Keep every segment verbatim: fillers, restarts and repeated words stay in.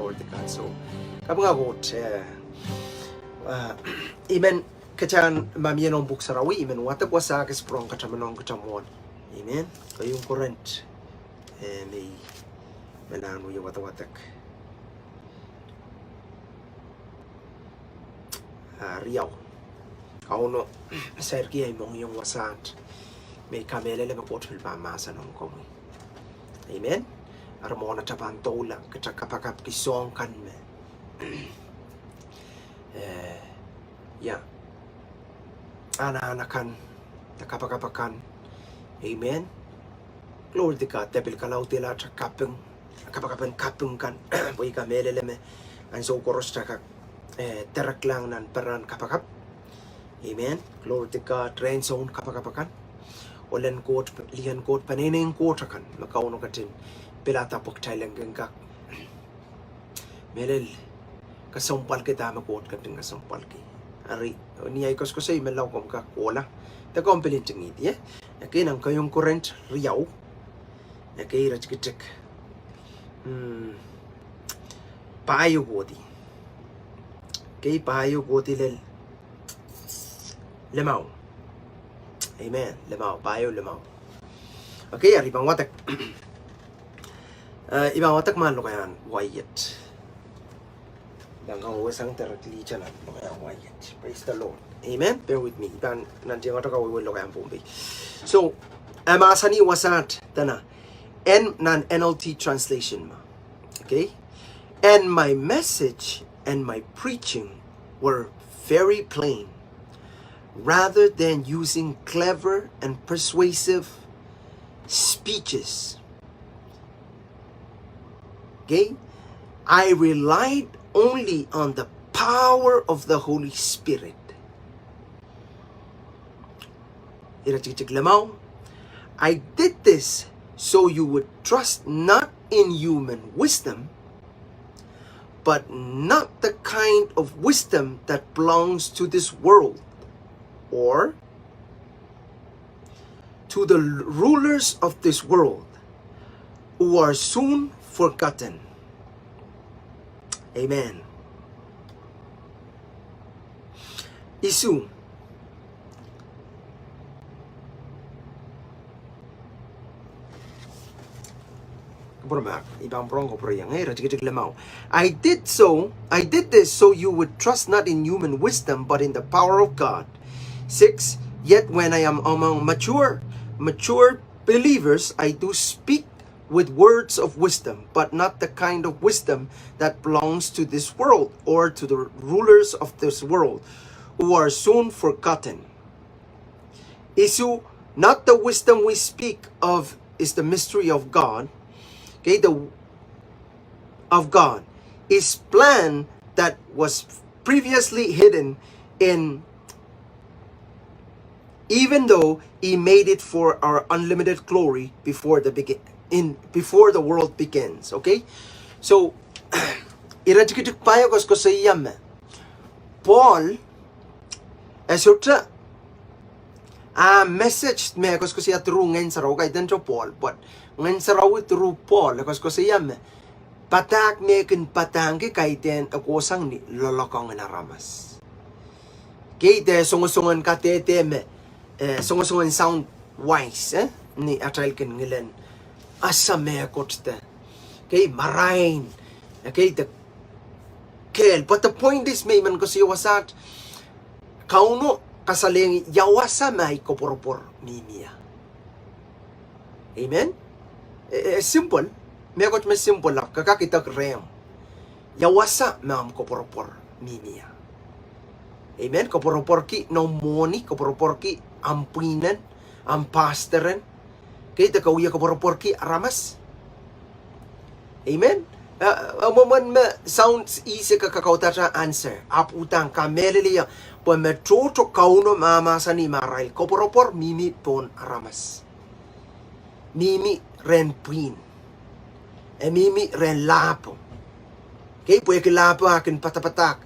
Lord God. So, kapinga Koht, eh, ah, I men kitail en ma mie noumw pwuhk sarawi, I men wadek wasa kis pwurehng katamanehng kitail mwohn. I men, keieun Korint, eh, me I men ahn wie wadawadek. Ah, riau. Kauno, sair ki ei mohngiong wasaht. Me I kamehlele me Koht pil pahn mahsen ong komwi. I men, eri mwohn atail pahn doula, kitail kapakapki soahng kan me, eh, ia, anahn akan, de kapakap akan. I men, glory to God, de pil kalaudehla atail kaping, kapakap en kaping kan, pwe I kamehlele me ansou koaros kitail kak, eh, direklahng nan peren kapakap. I men, glory to God, rehn soun kapakap akan. Ohlen Koht, lien Koht, peneinei en Koht akan, me Kauno ketin pilada pwe kitail en kin kak mehlel kesempwalki dahme Koht ketin kesempwalki. Eri, ni ei koasoakoasoi me lao komw kak kohla, de komw pil ntingihdi, eh? Ekei nan keieun Korint riau. Ekei iretikitik, mm, pahieu kohdi. Ekei pahieu kohdi lel limau. I men, limau, pahieu limau. Ekei, eri I pahn wadek. Eh, I pahn wadek mahn lokaiahn wai iet. I pahn kawehwehsang directly nan lokaiahn wai iet. Praise the Lord. I men, bear with me. I pahn nantihong atail kawehwe lokaiahn Pohnpei. So, e mahsanih wasaht dene, en nan N L T translation me. Ekei. And my message and my preaching were very plain, rather than using clever and persuasive speeches. Ekei. I relied only on the power of the Holy Spirit. Iretikitik limau. I did this so you would trust not in human wisdom, but not the kind of wisdom that belongs to this world, or to the rulers of this world, who are soon forgotten. I men. Issue. Kapwurehng, I pahn pwurehng kapwurehng, eh, iretikitik limau. I did so, I did this so you would trust not in human wisdom, but in the power of God. Six, yet when I am among mature, mature believers, I do speak with words of wisdom, but not the kind of wisdom that belongs to this world or to the rulers of this world, who are soon forgotten. Issue, not the wisdom we speak of is the mystery of God. Ekei, the of God, his plan that was previously hidden in, even though he made it for our unlimited glory before the begin, in, before the world begins. Ekei? So, iretikitik pahieu koasoakoasoia me Pohl, e sohte, ah, message me koasoakoasoia through Ngehn Sarawi, kaidehn Pohl, but Ngehn Sarawi through Pohl, e koasoakoasoia me padahk me kin padahngki kaidehn e kohsang ni loalokong en aramas. Ekei, de songosongen kadehde me, eh, songosongen sound wise, eh, ni atail kin ngilen ese mehkot de, ekei, marain, ekei, de kehl. But the point is, me I men koasoia wasaht, Kauno kasalehng ia wasa me ei koapworopwor mihmi ie. I men. Eh, eh, simple. Mehkot me simple ahpw ke kak idek rehmw. Ia wasa me omw koapworopwor mihmi ie. I men. Koapworopworki noumw mwohni, koapworopworki omw pwihnen, omw pastor en. Ekei, de ke wie koapworopworki aramas. I men. Eh, eh, mwomwen me sounds easy ke kak audaudla answer, ahpw uhdahn kamehlele ie, pwe me tohto Kauno mahmahsanih me arail koapworopwor mihmi pohn aramas. Mihmi rehn pwihn. E mihmi rehn lahpo. Ekei, pwehki lahpo ah kin padapadahk,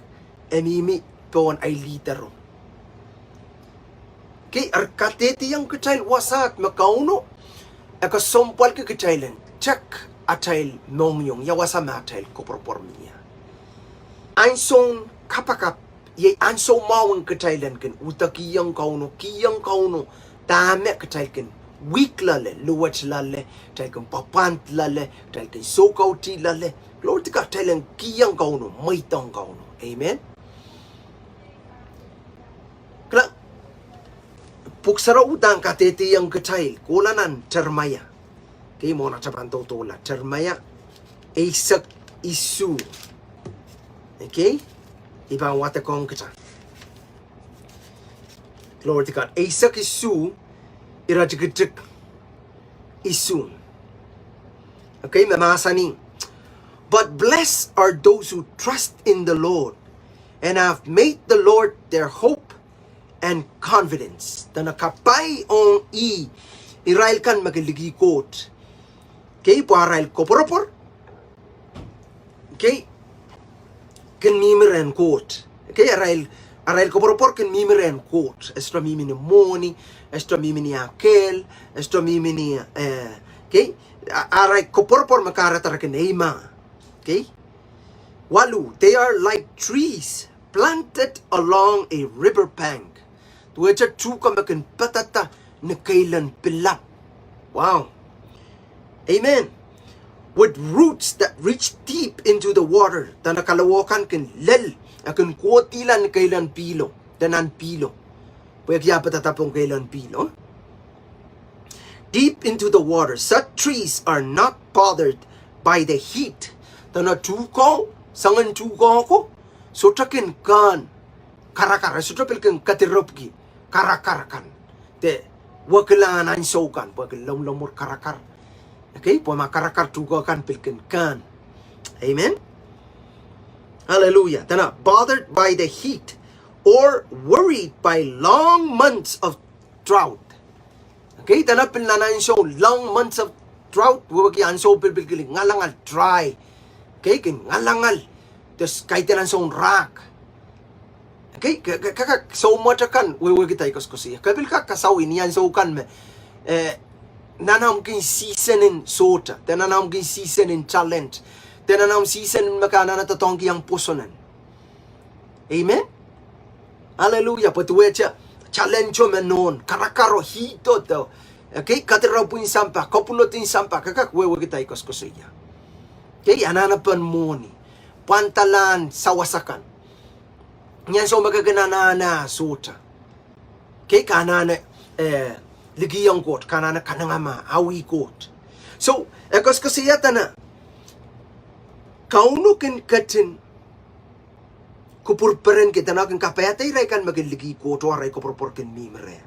e mihmi pohn ei leadero. Ekei, eri kadehdehiong kitail wasaht me Kauno e kesempwalki kitail en check atail mohngiong, ia wasa me atail koapworopwor mie. Ansoun kapakap, iei ansou mwahu en kitail en kin uhdahkiong Kauno, kihong Kauno dahme kitail kin wihk loale, luwet loale, kitail kin pwapwand loale, kitail kin soukautih loale. Glory to God, kitail en kihong Kauno, mweidohng Kauno. Amen. Kilang, Pwuhk Sarawi uhdahn kadehdehiong kitail, kohla nan Seremaia. Okei, mwohn atail pahn dohdohla. Seremaia, eisek isuh. Okei, I pahn wadekohng kita. Glory to God. Eisek isuh, iretikitik isuh. Okei, me mahsanih, "But blessed are those who trust in the Lord and have made the Lord their hope and confidence." Dene kapai ong ih, irail kan me kin likih Koht. Okei, pwe arail koapworopwor, okei, kin mihmi rehn Koht. Okei, arail, arail koapworopwor kin mihmi rehn Koht. E sohte mihmi ni mwohni, e sohte mihmi ni akehl, e sohte mihmi ni, eh, okei, a-, arail koapworopwor me kahrehda re kin eimah. Okei? Waluh, "They are like trees planted along a river bank." Duwehte tuhke me kin padahda ni keilen pilap. Wow. Amen. "With roots that reach deep into the water." Dene kalawo kan kin lel, e kin kohdihla ni keilen pihlo, de nan pihlo. Pwehki e padahda pohn keilen pihlo. "Deep into the water. Such trees are not bothered by the heat." Dene tuhko, soangen tuhko ko, sohte kin kehn karakar, e sohte pil kin kadirepwki karakar kan. De wekila nan ansou kan, pwehki lomwlomwur karakar. Okei, pwe ma karakar tuhko kan pil kin kehn. Amen. Hallelujah. Dene bothered by the heat or worried by long months of drought. Okei, dene pil nan ansou long months of drought, wehwehki ansou pil pil kin ngalangal, dry. Okei, kin ngalangal. Des kaidehn ansoun rahk. Okei, ke, ke, ke, ke, soumwet akan wehwehki dahme I koasoakoasoia. Ke pil kak kasawih ni ansou kan me, eh, nan omw kin season en sohte, de nan omw kin season en challenge, de nan omw season en me ke anahne doadoahngki omw pwoson en. Amen. Hallelujah. Pwe duwehte challenge o me nohn, karakar o, heat o, de, okei, kadirepwin sampah, kapwunodin sampah, ke kak wehwehki dahme I koasoakoasoia. Okei, anahnepen mwohni, pwandalahn sawas akan. Ni ansou me ke kin anahne sohte. Okei, ke anahne, eh, likih ong Koht, ke anahne kanengamah, awih Koht. So, e koasoakoasoia dene, Kauno kin ketin kupwurperenki, dene kin kapaiada irail kan me kin likih Koht oh arail koapworopwor kin mihmi reh.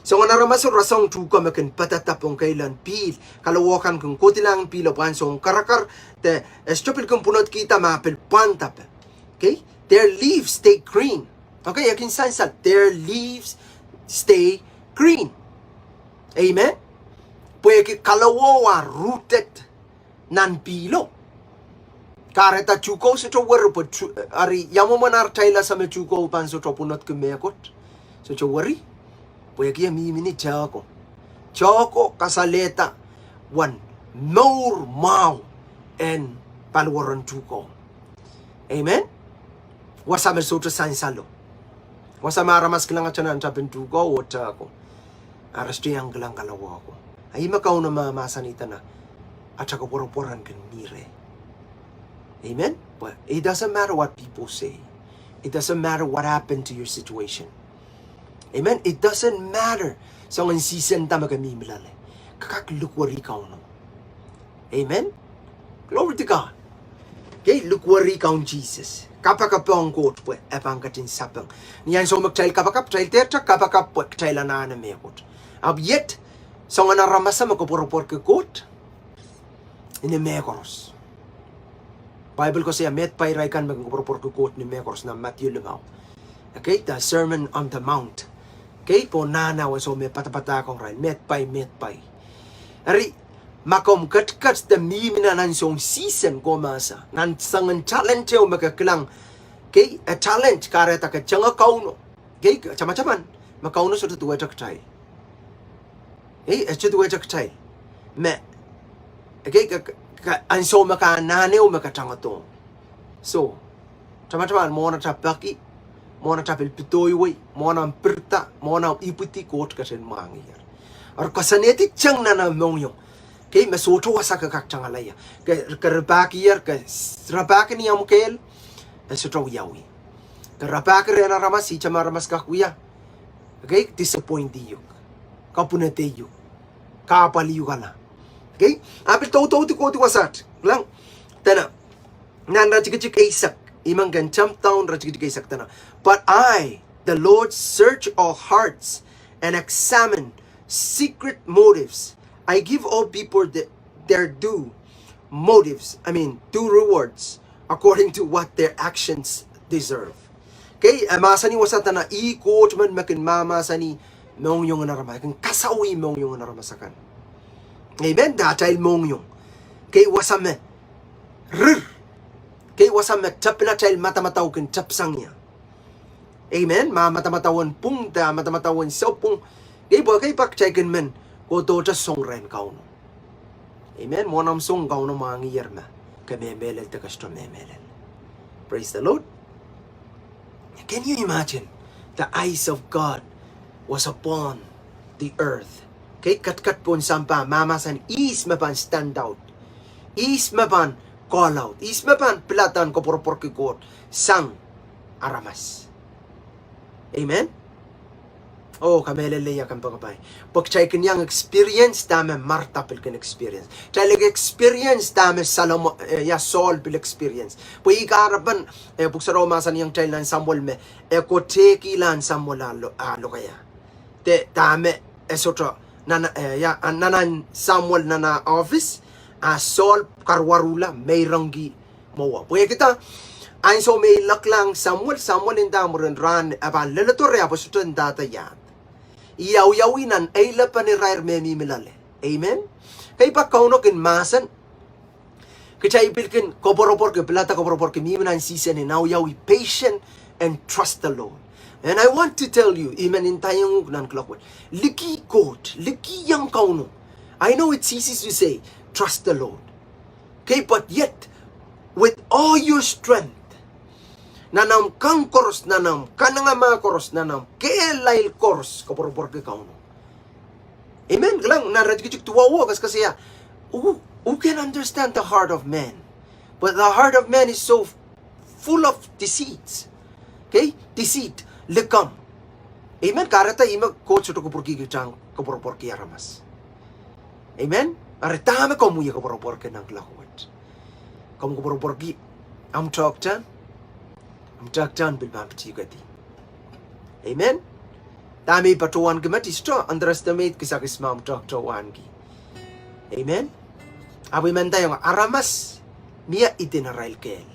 Soangen aramas o rasehng tuhke me kin padahda pohn keilen pihl, kalawo kan kin kohdihla nan pihlo pwe ansoun karakar, de e sohte pil kin pwunodkihda ma pil pwandada. Okei? Their leaves stay green. Okei, e kin sansal, their leaves stay green. Amen. Pwehki kalawo are rooted nan pihlo. Kahrehda tuhko sohte weri pwe tu-, eri ia mwomwen ar tailasa me tuhko pahn sohte pwunodki mehkot. Sohte weri. Pwehki e mihmi ni tehko. Tehko kasalehda wen mour mwahu en paliweren tuhko. Amen. Wasa me sohte sansalo. Wasa me aramas kilangete nan tapin tuhko oh tehko. Aramas sohte iang kilang kalawo ko. A ih me Kauno mahmahsanihda dene atail koapworopwor en kin mih reh. Amen. But it doesn't matter what people say. It doesn't matter what happened to your situation. Amen. It doesn't matter soangen season da me ke mihmi loale. Ke kak likwerih Kauno. Amen. Glory to God. Okei, likwerih Kaun Sises. Kapakap ong Koht pwe e pahn ketin sapeng. Ni ansou me kitail kapakap, kitail dehr kapakap pwe kitail anahne mehkot. Ahpw iet, soangen aramas me koapworopworki Koht ni mehkoaros. Bible koasoia, meid pai irail kan me kin koapworopworki Koht ni mehkoaros, nan Madiu limau. Okei, the Sermon on the Mount. Okei, pohn nahnao ansou me padapadahkihong irail, meid pai, meid pai. Eri, ma komw ketiket de mihmi nan ansoun season, komw mahsanih, nan soangen challenge ehu me ke kilang, okei, a challenge kahrehda ke tenge Kauno. Okei, tamataman, me Kauno sohte duwehte kitail. Okei, e sohte duwehte kitail. Me Ke, ke, ke, ansou me ke anahne oh me ke tangodohng. So, tamataman mwohn atail peki, mwohn atail pil pedoiwei, mwohn atail pirida, mwohn atail ipwidi, Koht ketin mwahngiher. Eri koasoanehdi teng nan atail mohngiong. Ke, me sohte wasa ke kak tangala ie. Ke, ke rapahkier, ke s-, rapahki ni omw kehl, e sohte wiawi. Ke rapahki rehn aramas, ihte me aramas kak wia. Ke, disappoint iuk. Kapwunod iuk. Kahpwal iuk ala. Ke, ahpw pil doudoudohng kohdi wasaht. Kilang, dene, nan iretikitik eisek, I men kin jump down iretikitik eisek, dene. But I, the Lord, search all hearts and examine secret motives. I give all people the, their due motives, I mean, due rewards, according to what their actions deserve. Ke, e mahsanih wasa dene, ih Koht men me kin mahmahsanih mohngiong en aramas, kin kasawih mohngiong en aramas akan. Amen, de atail mohngiong. Ke, wasa me rir. Ke, wasa me tepin atail madamadau kin tepsang ie. Amen. Ma madamadau en pwung, de madamadau en soapwung. Ke, pwe ke pak tail kin men kohdohte song rehn Kauno. Amen. Mwohn omw song, Kauno mwahngiher ma ke mehlel de ke sohte mehlel. Praise the Lord. Can you imagine? The eyes of God was upon the earth. Ke, ketiket pohn sampah, mahmahsanih, ihs me pahn stand out. Ihs me pahn call out. Ihs me pahn pilada en koapworopworki Koht sang aramas. Amen. Oh, kamehlele ia, kompoakepahi. Pwe kitail kin iang experience dahme Martha pil kin experience. Kitail kin experience dahme Salomo, eh, ia Saul pil experience. Pwe ih kahrepen, eh, Pwuhk Sarawi mahsanihong kitail nan Samuel me, e koateikihla en Samuel ah lo-, ah lokaia. De dahme e sohte, nan, eh, ia, ah, nan, nan Samuel nan ah office, ah Saul karuwaruhla, meirongki mwowe. Pwehki dah, ansou me e ilekla Samuel, Samuel inda mwurin rahn, e pahn leledo reh, ahpw e sohte ndahda iahd. Ih awiawi nan eilepen irair me mihmi loale. Amen. Ke, pak Kauno kin mahsen. Kitail pil kin koapworopworki, pilada koapworopworki, mihmi nan season en awiawi, patient and trust the Lord. And I want to tell you, I men ndaiong uhk nan kuloak wet, likih Koht, likih iang Kauno. I know it's easy to say, trust the Lord. Ke, but yet, with all your strength, nan omw kang koaros, nan omw kanengamah koaros, nan omw kehlail koaros, koapworopworki Kauno. Amen. Kilang, nan iretikitik duwau e koasoakoasoia, who, who can understand the heart of man? But the heart of man is so full of deceits. Ke, deceit, likamw. Amen. Kahrehda ih me Koht sohte kupwurki kitail en koapworopworki aramas. Amen. Eri dahme komw wie koapworopworki nan kuloak wet? Komw koapworopworki omw toahkte? Omw toahkte pil pahn pitihkedi. Amen. Dahme I patohwanki met, I sohte underestimate kisakis me omw toahkte wahnki. Amen. Ahpw I men ndaiong, aramas mie idin arail kehl.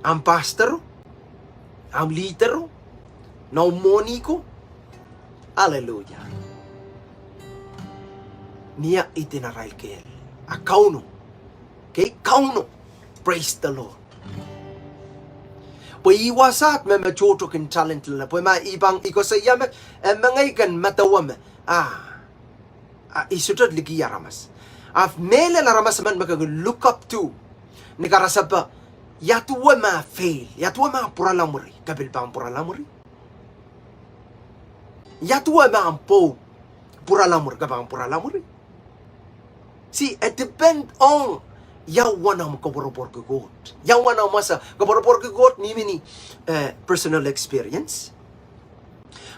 Omw pastor, omw leader, noumw mwohni ko. Hallelujah. Mie idin arail kehl. A Kauno. Ke, Kauno. Praise the Lord. Pwe ih wasaht me me tohto kin talent loale. Pwe ma I pahn, I koasoia me, eh, mengei kan medewe me, ah, ah, I sohte likih aramas. Ahpw mehlel aramas emen me ke look up to. Ni karasepe, ia duwe ma fail, ia duwe ma pwurala mwuri, ke pil pahn pwurala mwuri. Ia duwe ma pwurala mwuri, ke pahn pwurala mwuri. See, it depend on ia uwen omw koapworopworki Koht. Ia uwen omw ese, koapworopworki Koht mihmi ni, eh, personal experience.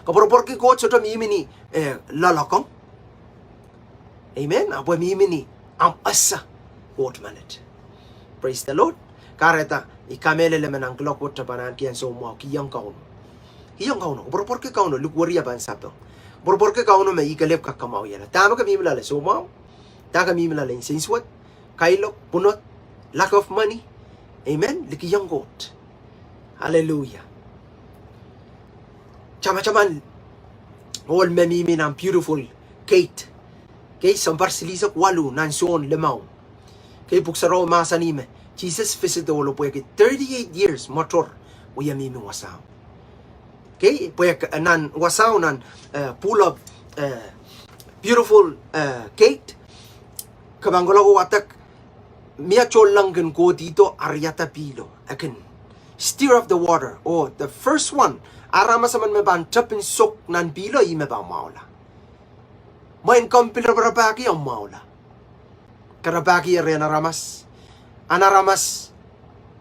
Koapworopworki Koht sohte mihmi ni, eh, loalokong. Amen. Ahpw e mihmi ni omw ese Koht menet. Praise the Lord. Kahrehda I kamehlele me nan kuloak wet ke pahn ahneki ansou mwahu, kihong Kauno. Kihong Kauno, koapworopworki Kauno, likwerih e pahn sapeng. Koapworopworki Kauno me ih kelehpw kak kamwahwihala. Dahme ke mihmi loale, soumwahu? Dahme ke mihmi loale, nsensuwed, kailok, pwunod, lack of money? Amen. Likihong Koht. Hallelujah. Tamataman ohl me mihmi nan beautiful gate. Ke, sounpar silihsek waluh nan Sohn limau. Ke, Pwuhk Sarawi mahsanih me Sises visit ohl pwehki thirty-eight years mwoator wie mihmi wasao. Ke, pwehki, eh, nan wasao nan, eh, pool of, eh, beautiful, eh, gate. Ke pahn kohla wadek, mie tohnleng kin kohdi do, ariada pihlo, e kin stir up the water. Oh, the first one, aramas emen me pahn tepin sok nan pihlo, ih me pahn mwahula. Mwein komw pil raparapahki, omw mwahula. Ke rapahki rehn aramas, ahn aramas,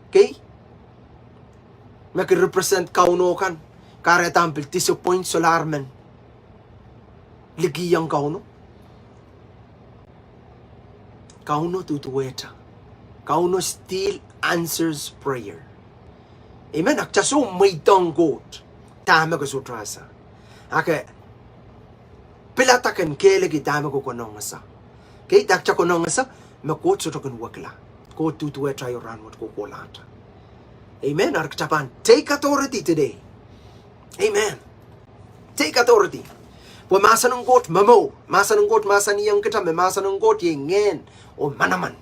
okay, me kin represent Kauno kan, kahrehda omw pil disappoint solahr men likih ong Kauno. Kauno duduwehte. Kauno still answers prayer. Amen. Ahpw kita soh mweidohng Koht dahme ke sohte ese. Ahpw ke pilada ken kehleki dahme ke konehng ese. Okay, dah kita konehng ese, me Koht sohte kin wekila. Koht duduwehte, io, rahnwet kohkohlahte. Amen. Eri kita pahn take authority today. Amen. Take authority. Pwe mahsen en Koht momour. Mahsen en Koht mahsanihong kita me mahsen en Koht iei ngehn oh manaman.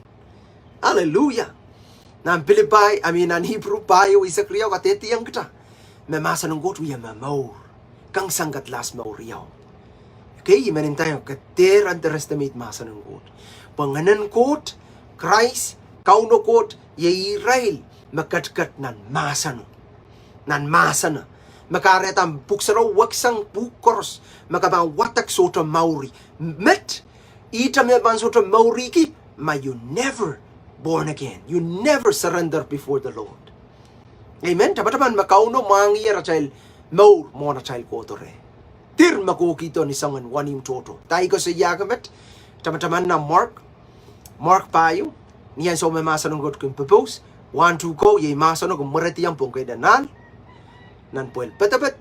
Hallelujah. Nan Pilipai, I mean, nan Ipru pahieu eisek riau kadehdehiong kita me mahsen en Koht wia momour. Kang sang kedlahs mour ieu. Okay, I men ndahng ke dehr underestimate mahsen en Koht. Pwe Ngehn en Koht, Krais, Kauno Koht, iei irail me ketiket nan mahseno. Nan mahseno. Me kahrehda pwuhk sarawi weksang pwuhk koaros me ke pahn wadek sohte mouri. Met, ihte me pahn sohte mouriki, ma you never born again. You never surrender before the Lord. Amen. Tamataman me Kauno mwahngiher atail mour mwohn atail kohdo reh. Dir me kohkihdo ni soangen wenihmw tohto. Dah I koasoiahki met? Tamataman nan Mark, Mark pahieu, ni ansou me mahsen en Koht kin pwopwoud, wahn tuhkeo, iei mahseno kin mwerediong pohn kehlail nan ahl, nan pwehl pedeped,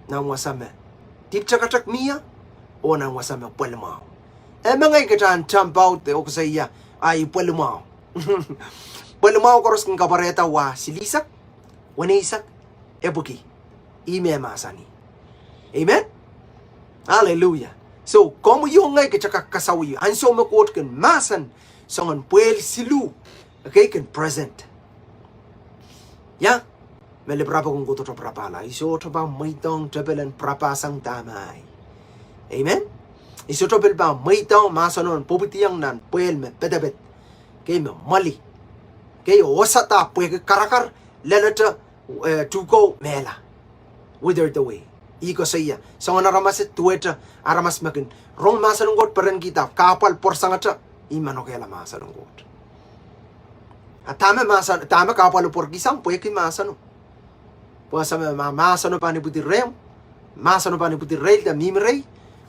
nan wasa me dipwisou ketiket mie, oh nan wasa me pwehl mwahu. E mengei kita en tampohte oh koasoia, ahi pwehl mwahu. Pwehl mwahu koaros kin kapwarehda wah silihsek, weneisek, epwiki. Ih me mahsanih. Amen. Hallelujah. So, komwi oh ngehi kita kak kasawih ansou me Koht kin mahsen, soangen pwehl siluh, okay, kin present. Ia, me lipirap kin kohdo rapahla. I sohte pahn mweidohng tepel en pirapasang dahme ahi. Amen. I sohte pil pahn mweidohng mahseno en pwupwidiong nan pwehl me pedeped. Okay, me mwoali. Okay, oh wosada pwehki karakar, lelete, eh, tuhkeo mehla. Withered away. I koasoia, soangen aramas e duwehte aramas me kin rong mahsen en Koht perenkihda kahpwal pworsangete, I manokehla mahsen en Koht. A dahme mahsen, dahme kahpwal pworkisang? Pwehki mahseno. Pwe ese me ma mahseno pahn ipwidi rehmw, mahseno pahn ipwidi reil de mihmi rehi,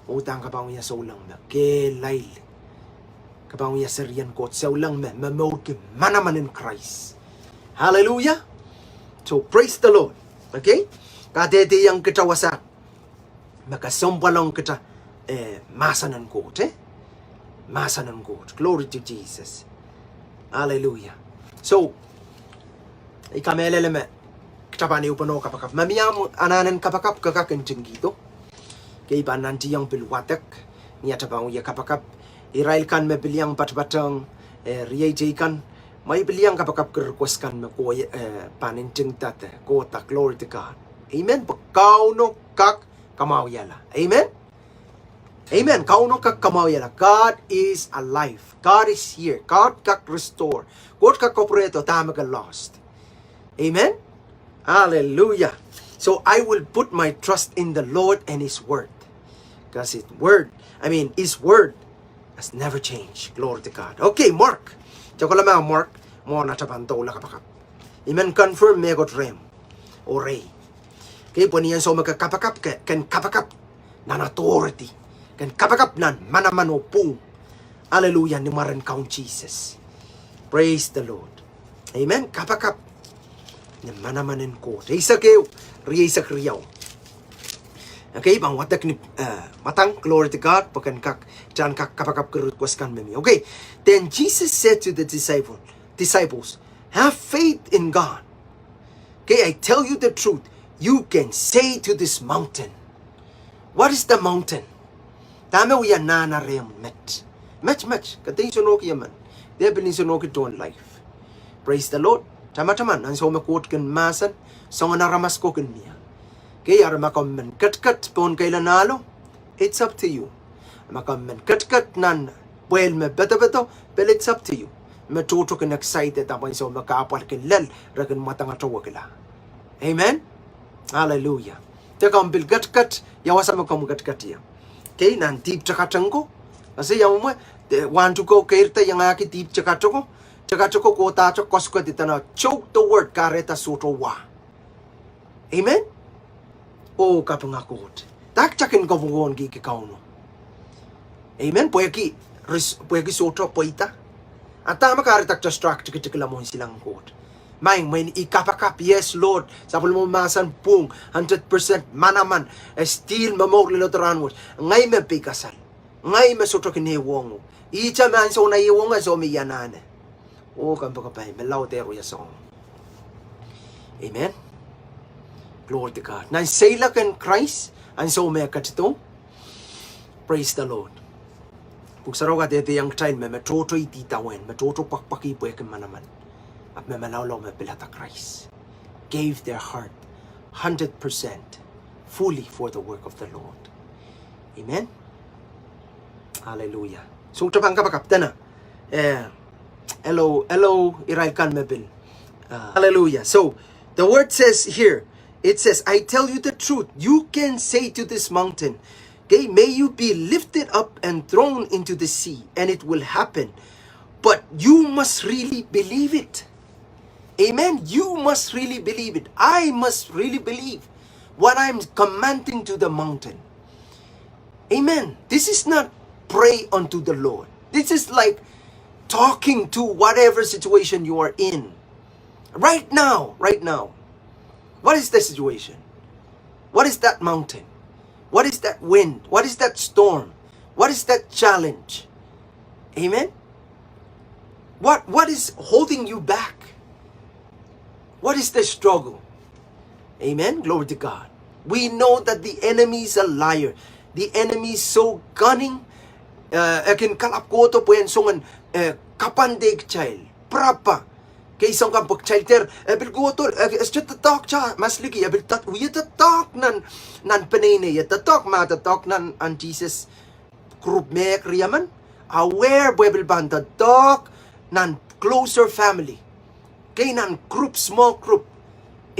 oh udahn ke pahn wia souleng me kehlail. Ke pahn wia serien Koht, souleng me, me mourki manaman en Krais. Hallelujah. So praise the Lord. Okay? Kadehdehiong kita wasa me kesempwal ong kita, eh, mahsen en Koht, eh? Mahsen en Koht. Glory to Jesus. Hallelujah. So, I kamehlele me kita pahn ehupene oh kapakap. Ma mie omw anahn en kapakap, ke kak ntingkihdo. Okay, I pahn nantihong pil wadek, ni ata pahn wia kapakap. Irail kan me pil iang patpatehng, eh, riei teikan, ma I pil iang kapakapki request kan me koh, eh, pahn ntingda de kohda, glory to God. Amen. Pwe Kauno kak kamwahuiala. Amen. Amen. Kauno kak kamwahuiala. God is alive. God is here. Koht kak restore. Koht kak kapwurehdo dahme ke lost. Amen. Hallelujah. So I will put my trust in the Lord and his word. Because his word, I mean, his word has never changed. Glory to God. Okay, Mark. Kita kohla ma Mark, mwohn ata pahn doula kapakap. I men confirm mehkot rehmw oh rehi. Okay, pwe ni ansou me ke kapakap, ke, ken kapakap nan authority. Ken kapakap nan manaman oh pwung. Hallelujah, ni mwaren Kaun Sises. Praise the Lord. Amen. Kapakap ni manaman en Koht. Eisek ehu, rieisek riau. Okay, pahn wadek ni, eh, matang, glory to God, pwe ken kak, kita en kak kapakapki request kan me mie. Okay, then Jesus said to the disciple, disciples, "Have faith in God." Okay, I tell you the truth. You can say to this mountain. What is the mountain? Dahme wia nahna rehmw met? Met, met, ke dehr nsenohki emen. Dehr pil nsenohki tohn life. Praise the Lord. Tamataman, ansou me Koht kin mahsen, soangen aramas ko kin mie. Okay, eri ma komw men ketiket pohn keilahn ahlo, it's up to you. Ma komw men ketiket nan Pwehl me pedopedo, pil it's up to you. Me tohto kin excited, ahpw ansou me kahpwal kin lel, re kin mwadangete wekila. Amen. Hallelujah. De komw pil ketiket, ia wasa me komw ketiket ie? Okay, nan dihp tekatengko. Ese ia mwomwe, de want to go keirda iangahki dihp tekateko. Tekateko kohdahte koasoakoa dene choke the word, kahrehda sohte wa. Amen. Oh, kapinga Koht. Dah kitail kin koapworopworki Kauno? Amen. Pwehki, ris-, pwehki sohte pweida. A dahme kahrehda distract tikitikla mwohn silangin Koht? Maing, mwein I kapakap, yes Lord, sapwellime mahsen pwung, hundred percent manaman, e still momour lel lohdi rahnwet. Ngehi me peikasal. Ngehi me sohte kin ehuong uhk. Ihte me ansou ngehi ehuong, ansou me I anahne. Oh, kompoakepahi, me laud ehr wia soang. Amen. Glory to God. Nan seiloak en Krais, ansou me e ketido. Praise the Lord. Pwuhk Sarawi kadehdehiong kitail me, me tohto idawehn, me tohto pwakpwaki pwehki manaman. Ahpw me malaulau me pilada Krais. Gave their heart hundred percent fully for the work of the Lord. Amen. Hallelujah. Sohte pahn kapakap dene. Eh, hello, hello, irail kan me pil. Uh, hallelujah. So, the word says here, it says, "I tell you the truth, you can say to this mountain, okay, may you be lifted up and thrown into the sea, and it will happen. But you must really believe it." Amen. You must really believe it. I must really believe what I'm commanding to the mountain. Amen. This is not pray unto the Lord. This is like talking to whatever situation you are in. Right now, right now. What is the situation? What is that mountain? What is that wind? What is that storm? What is that challenge? Amen. What, what is holding you back? What is the struggle? Amen. Glory to God. We know that the enemy is a liar. The enemy is so cunning. Eh, e kin kalap kohdo pwehn soangen, eh, kapwandehki kitail. Pirapa. Kei soang kan pwehki kitail dehr, e pil kohdo, eh, e sohte doadoahk ta, mas liki, e pil doadoahk, wie doadoahk nan, nan peneinei, e doadoahk ma doadoahk nan, nan Sises group me e riemen, aware pwe pil pahn doadoahk nan closer family. Kei nan group, small group.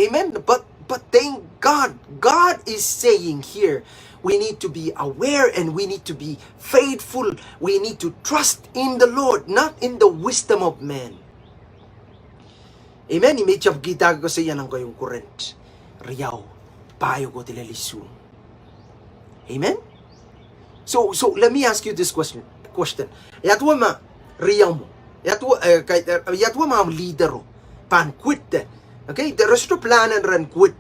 Amen. But, but thank God, God is saying here, we need to be aware and we need to be faithful. We need to trust in the Lord, not in the wisdom of man. Amen. Ih me I tepkihda koasoia nan keieun Korint riau, pahieu kohdi lel isuh. Amen. So, so let me ask you this question, question. Ia duwe ma riau mwo, ia duwe, eh, ka, eh, ia duwe ma ahmw leader o pahn quit de. Okay, de re sohte plan en ren quit,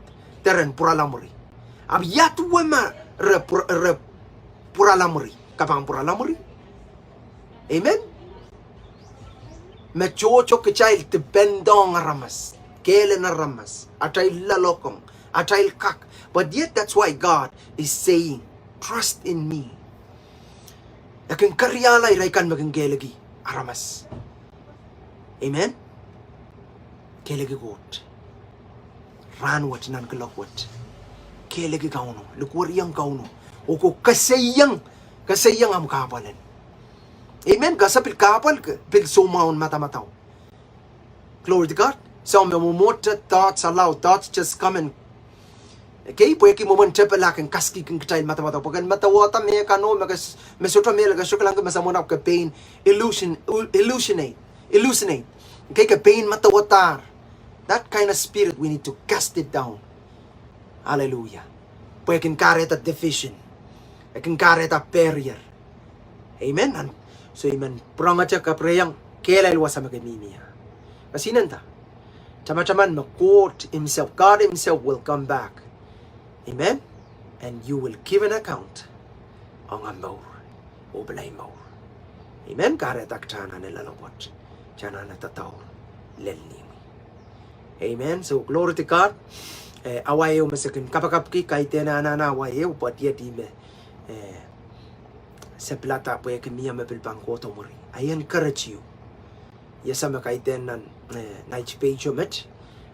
de ren pwurala mwuri. Ahpw ia duwe ma re pwur-, re pwurala mwuri, ke pahn pwurala mwuri? Amen. Me tohto kitail depend ong aramas, kehl en aramas, atail loalokong, atail kak. But yet that's why God is saying, trust in me. E kin keriahla irail kan me kin kehleki aramas. Amen. Kehleki Koht. Rahnwet nan kuloak wet, kehleki Kauno, likwerihong Kauno. Oh ke koasoiong, koasoiong ahmw kahpwal en. Amen. Ke sehse pil kahpwal ke pil soumwahu en madamadau. Glory to God. Soangen me mwomwohte thoughts, allow thoughts just come and, okay, pwehki mwomwen tepel e kin kaskihkin kitail madamadau. Pwe ke en madawada mehkan o me ke s-, me sohte mehlel, ke sohte kilang me someone ahpw ke pein illusion, hallucinate, hallucinate. Okay, ke pein madawadahr. That kind of spirit, we need to cast it down. Hallelujah. Pwe e kin kahrehda division. E kin kahrehda barrier. Amen. And so I men pwurehng atail kapwurehiong kehlail wasa me ke mihmi ie. Kasinenda. Tamataman me Koht himself, God himself will come back. Amen. And you will give an account ong ahmw mour oh pil ahi mour. Amen. Kahrehda kitail anahne loalopwoat, kitail anahne doadoahk lel nihmi. Amen. So glory to God. Eh, awa ehu me se kin kapakapki, kaidehn anahne awa ehu, but yet ih me, eh, se pilada pwehki mie me pil pahn kohdo mwuri. I encourage you. Ia se me kaidehn nan, eh, nait page met,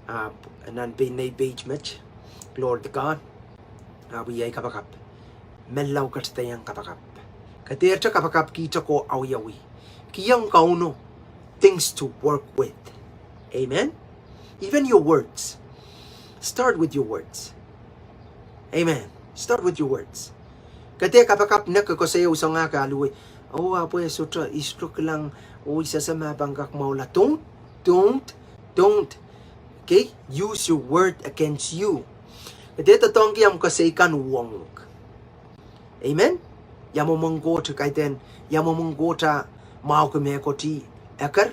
ah, nan pein nei page met. Glory to God. Ah, wia ei kapakap. Menlau ketido iang kapakap. Ke dehr kapakapkihte ko awiawi. Kihong Kauno things to work with. Amen. Even your words. Start with your words. Amen. Start with your words. Ke dehr kapakap nek ke koasoia, usanga ke aluwe. Oh, ahpw e sohte, I sohte kilang, oh, I sehse ma pahn kak mwahula. Don't, don't, don't. Okay? Use your word against you. Ke dehr doadoahngki omw koasoi kan uhwong uhk. Amen. Ia mwomwen Koht, kaidehn, ia mwomwen Koht a mwahuki mehkot ih eker?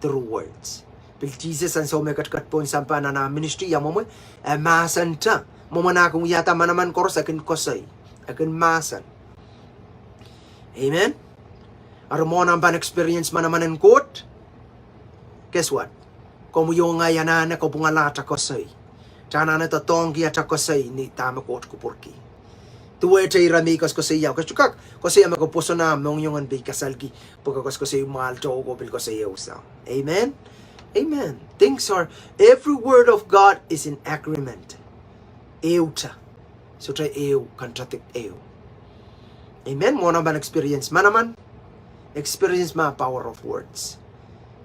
Through words. Pil Sises ansou me ketiket pohn sampah nan ah ministry, ia mwomwen? E mahsante. Mwomwen ah kin wiahda manaman koaros, e kin koasoi, e kin mahsen. Amen. Eri mwohn omw pahn experience manaman en Koht, guess what? Komwi oh ngehi anahne kopwungala atail koasoi. Atail anahne doadoahngki atail koasoi ni dahme Koht kupwurki. Duwehte ira me I koasokoasoia, ke sohte kak koasoia me ke pwoson ah mohngiong en pei kasalki, pwe ke koasokoasoi mwahl tohto ko pil koasoi ehu soahng. Amen. Amen. Things are, every word of God is in agreement. Ehute. Sohte ehu contradict ehu. Amen. Mwohn omw pahn experience manaman, experience ma power of words.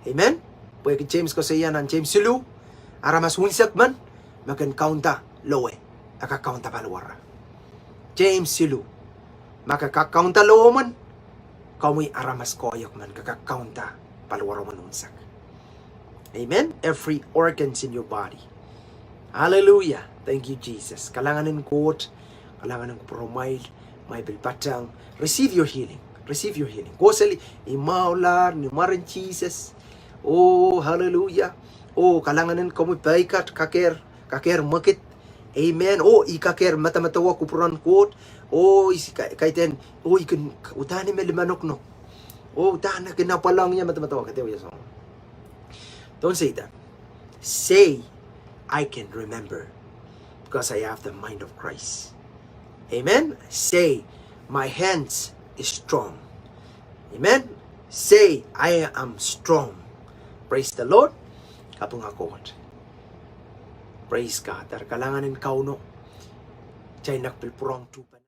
Amen. Pwehki James koasoia nan James siluh, aramas unsek men me kin kaunda lowe, e kak kaunda paliwere. James siluh, ma ke kak kaunda lowemwen, komwi aramas koahiek men ke kak kaunda paliwaromwen unsek. Amen. Every organs in your body. Hallelujah. Thank you, Jesus. Kalahngan en Koht, kalahngan en kupwuromwail, mwail pil patehng. Receive your healing. Receive your healing. Kohseli, I mwahulahr ni mwaren Sises. Oh, hallelujah. Oh, kalahngan en komwi peikat, kakehr, kakehr mwekid. Amen. Oh, I kakehr medemedewe kupwuren Koht. Oh, I s-, ka-, kaidehn, oh, I kin, uhdahn I me limanoknok. Oh, uhdahn e kin apwalong ie medemedewe, ke dehr wia soangen. Don't say that. Say, I can remember because I have the mind of Christ. Amen. Say, my hands is strong. Amen. Say, I am strong. Praise the Lord. Kapinga Koht. Praise God. Eri kalahngan en Kauno. Kitail en kak pil pwurehng tuhpene.